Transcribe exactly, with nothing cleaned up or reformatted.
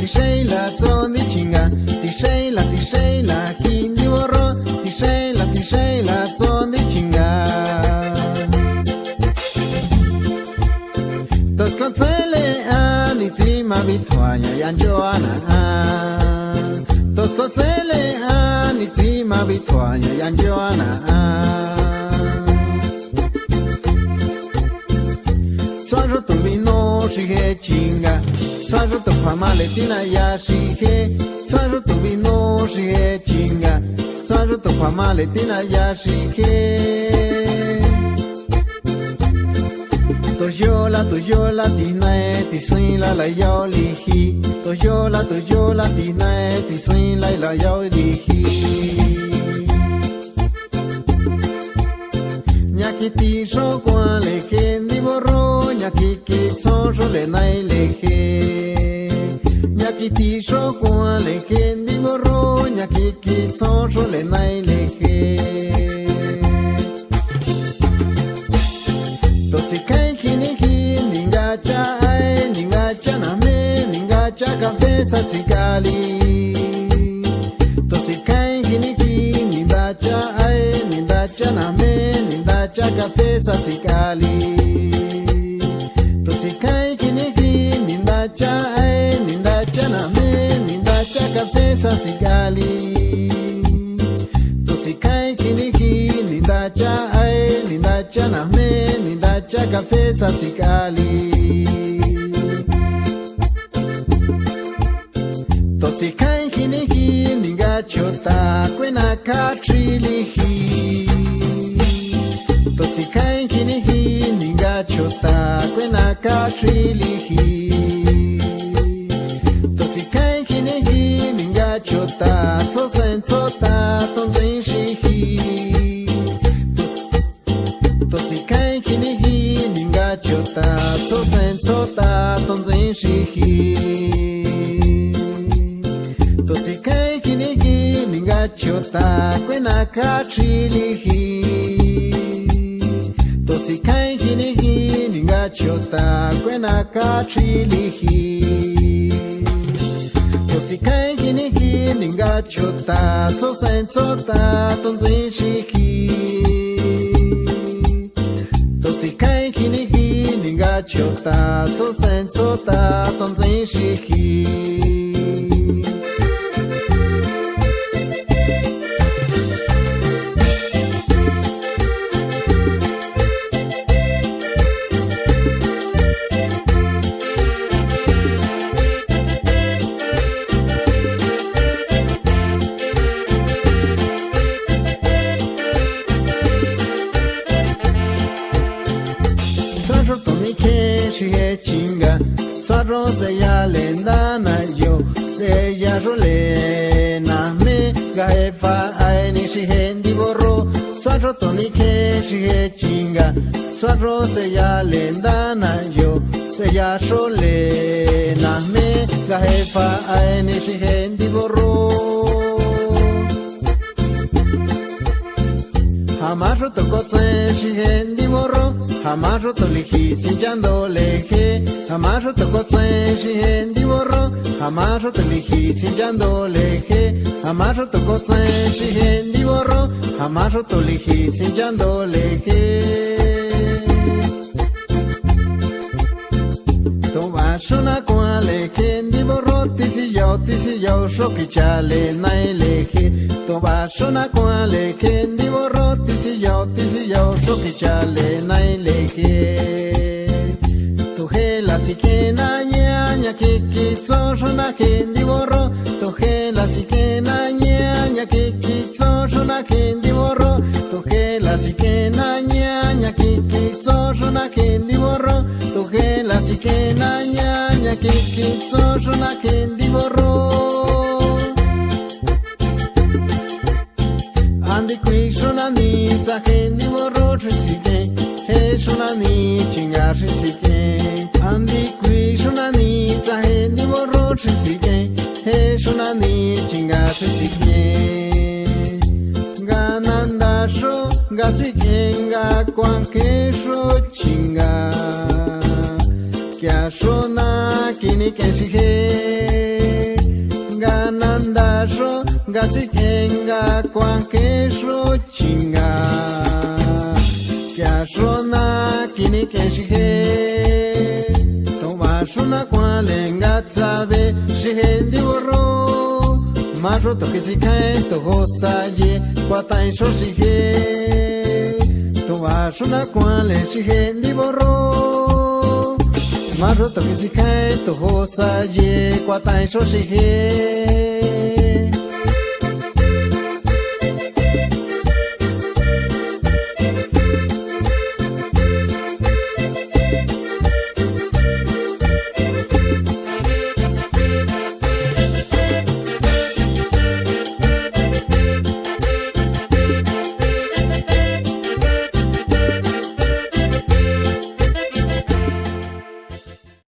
Tixeila tso ndi chinga, tixeila, tixeila, ki ndi borro, tixeila, tixeila, tso ndi chinga. Tosko tsele a ni tsi ma bithuaña ya nchoana a. Tosko tsele a ni tsi ma bithuaña ya nchoana a. Tsua ro tu vino xi je chinga. Tsua ro tu kjua ma le tina ya xi je. Tsua ro tu vino xi je chinga. Tsua ro tu kjua ma le tina ya xi je. To yola, to yola, ti nae, ti sin la la yao li ji. To yola, to yola, ti nae, ti sin la la yao li ji. Ña ki ti so kuan le je ndi borro, ña ki ki tso so le nai le je. Ña ki ti so kuan le je ndi borro, ña ki ki tso so le nai le je. To si kai ki ni ki ni nga cha ai, ni nga cha na me, ni nga cha café sa si ka li. To si kai ki ni ki ni nda cha ai, ni nda cha na me, ni nda cha café sa si ka li. To si kai ki ni ki ni nda cha ai, ni nda cha na me, ni nda cha café sa si ka li. To si kai ki ni ki ni nda cha ai, ni nda cha na me, ni nda cha café sa si ka li. To si kai ki ni ki ni nga chota kue na ka tri li ji. To si kai ki ni ki ni nga chota kue na ka tri li ji. To si kai ki ni ki ni nga chota tso sen tso ta to nzin shi ji. To si kai ki ni ki ni nga chota tso sen tso ta to nzin shi ji. To si kai ki ni ki ni nga chota kue na ka tri li ji. To si kai ki ni ki ni nga chota kue na ka tri li ji. To si kai ki ni ki ni nga chota tso sen tso ta to nzin shi ji. To si kai ki ni ki ni nga chota tso sen tso ta to nzin shi ji. Tsua ro to ni ke shi je chinga. Tsua ro se ya le nda na yo, se ya ro le na me, ga je fa ai ni shi je ndi borro. Tsua ro to ni ke shi je chinga. Tsua ro se ya le nda na yo, se ya ro le na me, ga je fa ai ni shi je ndi borro. Jamás ro to kotsen shi je ndi borro, jamás ro to liji sin chando le je. Jamás ro to kotsen shi je ndi borro, jamás ro to liji sin chando le je. Jamás ro to kotsen shi je ndi borro, jamás ro to liji sin chando le je. To ba shona kuan le je ndi borro ti si yao ti si yao so ki cha le nai le je. To ba shona kuan le je ndi borro ti si yao ti si yao so ki cha le nai le je. To je la si ke na ña ña ki ki tso shona je ndi borro. To je la si ke na ña ña ki ki tso shona je ndi borro. To je la si ke na ña ña ki ki tso shona je ndi borro. To je la si ke na ña ña ki ki tso shona je ndi borro. Andi kui shona ni tsa je ndi borro tri si ke. Je shona ni chinga tri si ke. Andi kui shona ni tsa je ndi borro tri si ke. Je shona ni chinga tri si ke. Ga nanda sho, ga sui ke, ga kuan ke sho chinga. Kia shona ki ni ke shi je. Nga sikjen nga kuan kexo chinga, kiaxo na kinik'en xije. Tu'baxo na kuan le nga tsabe xije ndibo ro. Maxo to kisikjaen to josaye kuata'enxo xije. Tu'baxo na kuan le xije ndibo ro. Maxo to kisikjaen to josaye kuata'enxo xije.